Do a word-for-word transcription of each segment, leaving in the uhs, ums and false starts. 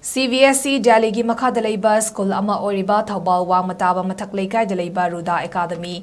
C B S E ꯗꯦꯜꯂꯤꯒꯤ ꯃꯈꯥꯗ ꯂꯩꯕ ꯁ꯭ꯀꯨꯜ ꯑꯃ ꯑꯣꯏꯔꯤꯕ ꯊꯧꯕꯥꯜ ꯋꯥꯡꯃ ꯇꯥꯕ ꯃꯊꯛ ꯂꯩꯀꯥꯏꯗ ꯂꯩꯕ ꯔꯨꯗꯥ ꯑꯦꯀꯥꯗꯃꯤ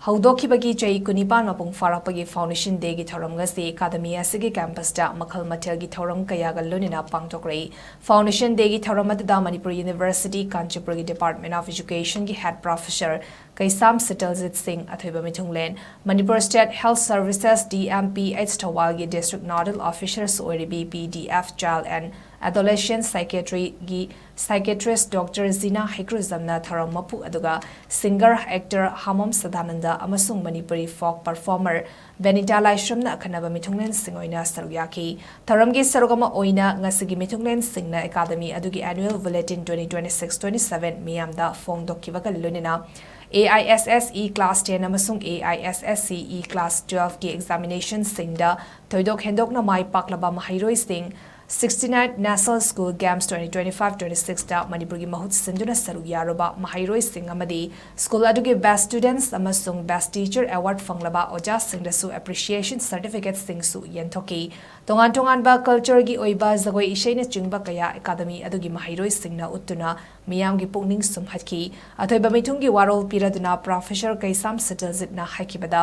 ꯍꯧꯗꯣꯛꯈꯤꯕꯒꯤ ꯆꯍꯤ ꯀꯨꯟꯅꯤꯄꯥꯟ ꯃꯄꯨꯡ ꯐꯥꯔꯛꯄꯒꯤ ꯐꯥꯎꯟꯗꯦꯁꯟ ꯗꯦꯒꯤ ꯊꯧꯔꯝ ꯉꯁꯤ ꯑꯦꯀꯥꯗꯃꯤ ꯑꯁꯤꯒꯤ ꯀꯦꯝꯄꯁꯇ ꯃꯈꯜ ꯃꯊꯦꯜꯒꯤ ꯊꯧꯔꯝ ꯀꯌꯥꯒ ꯂꯣꯏꯅꯅ ꯄꯥꯡꯊꯣꯛꯂꯛꯏ꯫ ꯐꯥꯎꯟꯗꯦꯁꯟ ꯗꯦꯒꯤ ꯊꯧꯔꯝ ꯑꯗꯨꯗ ꯃꯅꯤꯄꯨꯔ ꯌꯨꯅꯤꯚꯔꯁꯤꯇꯤ ꯀꯥꯟꯆꯤꯄꯨꯔꯒꯤ ꯗꯤꯄꯥꯔꯠꯃꯦꯟ ꯑꯣꯐ ꯏꯖꯨꯀꯦꯁꯟꯒꯤ ꯍꯦꯗ ꯄ꯭ꯔꯣꯐꯦꯁꯔ ꯀꯩꯁꯥꯝ ꯁꯤꯇꯜꯖꯤꯠ ꯁꯤꯡ, ꯑꯊꯣꯏꯕ ꯃꯤꯊꯨꯡꯂꯦꯟ, Manipur state health services, D M P H, ꯊꯧꯕꯥꯜꯒꯤ ꯗꯤꯁꯇ꯭ꯔꯤꯛ ꯅꯣꯗꯜ ꯑꯣꯐꯤꯁꯔꯁꯨ ꯑꯣꯏꯔꯤꯕꯤ P D F child and adolescent ꯁꯥꯏꯀꯦꯇ꯭ꯔꯤꯒꯤ ꯁꯥꯏꯀꯦꯇ꯭ꯔꯤꯁ ꯗꯣꯛꯇꯔ ꯖꯤꯅꯥ ꯍꯩꯀ꯭ꯔꯨꯖꯝꯅ ꯊꯧꯔꯝ ꯃꯄꯨ ꯑꯗꯨꯒ ꯁꯤꯡꯒꯔ, ꯑꯦꯛꯇꯔ ꯍꯥꯃꯣꯝ ꯁꯗꯥꯅꯟꯗ ꯑꯃꯁꯨꯡ ꯃꯅꯤꯄꯨꯔꯤ ꯐꯣꯛ ꯄꯔꯐꯣꯔꯃꯔ ꯕꯦꯅꯤꯇꯥ ꯂꯥꯏꯁ꯭ꯔꯝꯅ ꯑꯈꯟꯅꯕ ꯃꯤꯊꯨꯡꯂꯦꯟꯁꯤꯡ ꯑꯣꯏꯅ ꯁꯔꯨꯛ ꯌꯥꯈꯤ꯫ ꯊꯧꯔꯝꯒꯤ ꯁꯔꯨꯛ ꯑꯃ ꯑꯣꯏꯅ ꯉꯁꯤꯒꯤ ꯃꯤꯊꯨꯡꯂꯦꯟꯁꯤꯡꯅ ꯑꯦꯀꯥꯗꯃꯤ ꯑꯗꯨꯒꯤ annual bulletin twenty twenty-six twenty-seven ꯃꯤꯌꯥꯝꯗ ꯐꯣꯡꯗꯣꯛꯈꯤꯕꯒ ꯂꯣꯏꯅꯅ A I S S E class ten ꯑꯃꯁꯨꯡ A I S S C E class twelve ꯀꯤ examination ꯁꯤꯡꯗ ꯊꯣꯏꯗꯣꯛ ꯍꯦꯟꯗꯣꯛꯅ ꯃꯥꯏ ꯄꯥꯛꯂꯕ ꯃꯍꯩꯔꯣꯏꯁꯤꯡ, sixty-nine National School Games twenty twenty-five twenty-six ꯇ ꯃꯅꯤꯄꯨꯔꯒꯤ ꯃꯍꯨꯠ ꯁꯤꯟꯗꯨꯅ ꯁꯔꯨꯛ ꯌꯥꯔꯨꯕ ꯃꯍꯩꯔꯣꯏꯁꯤꯡ ꯑꯃꯗꯤ ꯁ꯭ꯀꯨꯜ ꯑꯗꯨꯒꯤ best students ꯑꯃꯁꯨꯡ best teacher award ꯐꯪꯂꯕ ꯑꯣꯖꯥꯁꯤꯡꯗꯁꯨ appreciation certificate ꯁꯤꯡꯁꯨ ꯌꯦꯟꯊꯣꯛꯈꯤ꯫ ꯇꯣꯉꯥꯟ ꯇꯣꯉꯥꯟꯕ culture ꯒꯤ ꯑꯣꯏꯕ ꯖꯒꯣꯏ ꯏꯁꯩꯅꯆꯤꯡꯕ ꯀꯌꯥ ꯑꯦꯀꯥꯗꯃꯤ ꯑꯗꯨꯒꯤ ꯃꯍꯩꯔꯣꯏꯁꯤꯡꯅ ꯎꯠꯇꯨꯅ ꯃꯤꯌꯥꯝꯒꯤ ꯄꯨꯛꯅꯤꯡ ꯁꯨꯝꯍꯠꯈꯤ꯫ ꯑꯊꯣꯏꯕ ꯃꯤꯊꯨꯡꯒꯤ ꯋꯥꯔꯣꯜ ꯄꯤꯔꯗꯨꯅ ꯄ꯭ꯔꯣꯐꯦꯁꯔ ꯀꯩꯁꯥꯝ ꯁꯇꯜꯖꯤꯠꯅ ꯍꯥꯏꯈꯤꯕꯗ,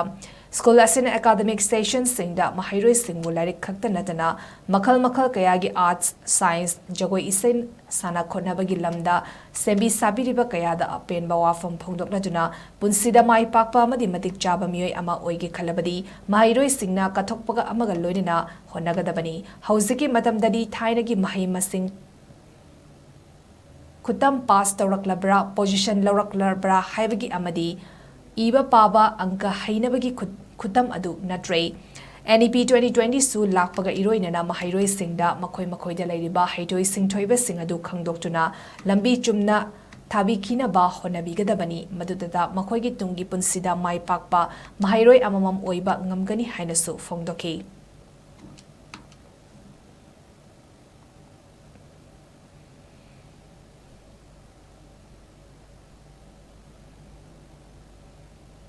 ꯁ꯭ꯀꯨꯜ ꯑꯁꯤꯅ academic session ꯁꯤꯡꯗ ꯃꯍꯩꯔꯣꯏꯁꯤꯡꯕꯨ ꯂꯥꯏꯔꯤꯛ ꯈꯛꯇ ꯅꯠꯇꯅ ꯃꯈꯜ ꯃꯈꯜ ꯀꯌꯥꯒꯤ arts, science, ꯖꯒꯣꯏ ꯏꯁꯩ, ꯁꯥꯟꯅ ꯈꯣꯠꯅꯕꯒꯤ ꯂꯝꯗ ꯁꯦꯝꯕꯤ ꯁꯥꯕꯤꯔꯤꯕ ꯀꯌꯥꯗ ꯑꯄꯦꯟꯕ ꯋꯥꯐꯝ ꯐꯣꯡꯗꯣꯛꯅꯗꯨꯅ ꯄꯨꯟꯁꯤꯗ ꯃꯥꯏ ꯄꯥꯛꯄ ꯑꯃꯗꯤ ꯃꯇꯤꯛ ꯆꯥꯕ ꯃꯤꯑꯣꯏ ꯑꯃ ꯑꯣꯏꯒꯦ ꯈꯜꯂꯕꯗꯤ ꯃꯍꯩꯔꯣꯏꯁꯤꯡꯅ ꯀꯠꯊꯣꯛꯄꯒ ꯑꯃꯒ ꯂꯣꯏꯅꯅ ꯍꯣꯠꯅꯒꯗꯕꯅꯤ꯫ ꯍꯧꯖꯤꯛꯀꯤ ꯃꯇꯝꯗꯗꯤ ꯊꯥꯏꯅꯒꯤ ꯃꯍꯩ ꯃꯁꯤꯡ ꯈꯨꯇꯝ pass ꯇꯧꯔꯛꯂꯕ꯭ꯔꯥ, position ꯂꯧꯔꯛꯂꯕ꯭ꯔꯥ ꯍꯥꯏꯕꯒꯤ ꯑꯃꯗꯤ ꯏꯕ ꯄꯥꯕ ꯑꯪꯀ ꯍꯩꯅꯕꯒꯤ ꯈꯨꯠ-, ꯈꯨꯇꯝ ꯑꯗꯨ ꯅꯠꯇ꯭ꯔꯦ꯫ N E P twenty twenty ꯁꯨ ꯂꯥꯛꯄꯒ ꯏꯔꯣꯏꯅꯅ ꯃꯍꯩꯔꯣꯏꯁꯤꯡꯗ ꯃꯈꯣꯏ ꯃꯈꯣꯏꯗ ꯂꯩꯔꯤꯕ ꯍꯩꯊꯣꯏ ꯁꯤꯡꯊꯣꯏꯕꯁꯤꯡ ꯑꯗꯨ ꯈꯪꯗꯣꯛꯇꯨꯅ ꯂꯝꯕꯤ ꯆꯨꯝꯅ ꯊꯥꯕꯤꯈꯤꯅꯕ ꯍꯣꯠꯅꯕꯤꯒꯗꯕꯅꯤ꯫ ꯃꯗꯨꯗꯇ ꯃꯈꯣꯏꯒꯤ ꯇꯨꯡꯒꯤ ꯄꯨꯟꯁꯤꯗ ꯃꯥꯏ ꯄꯥꯛꯄ ꯃꯍꯩꯔꯣꯏ ꯑꯃꯃꯝ ꯑꯣꯏꯕ ꯉꯝꯒꯅꯤ ꯍꯥꯏꯅꯁꯨ ꯐꯣꯡꯗꯣꯛꯈꯤ꯫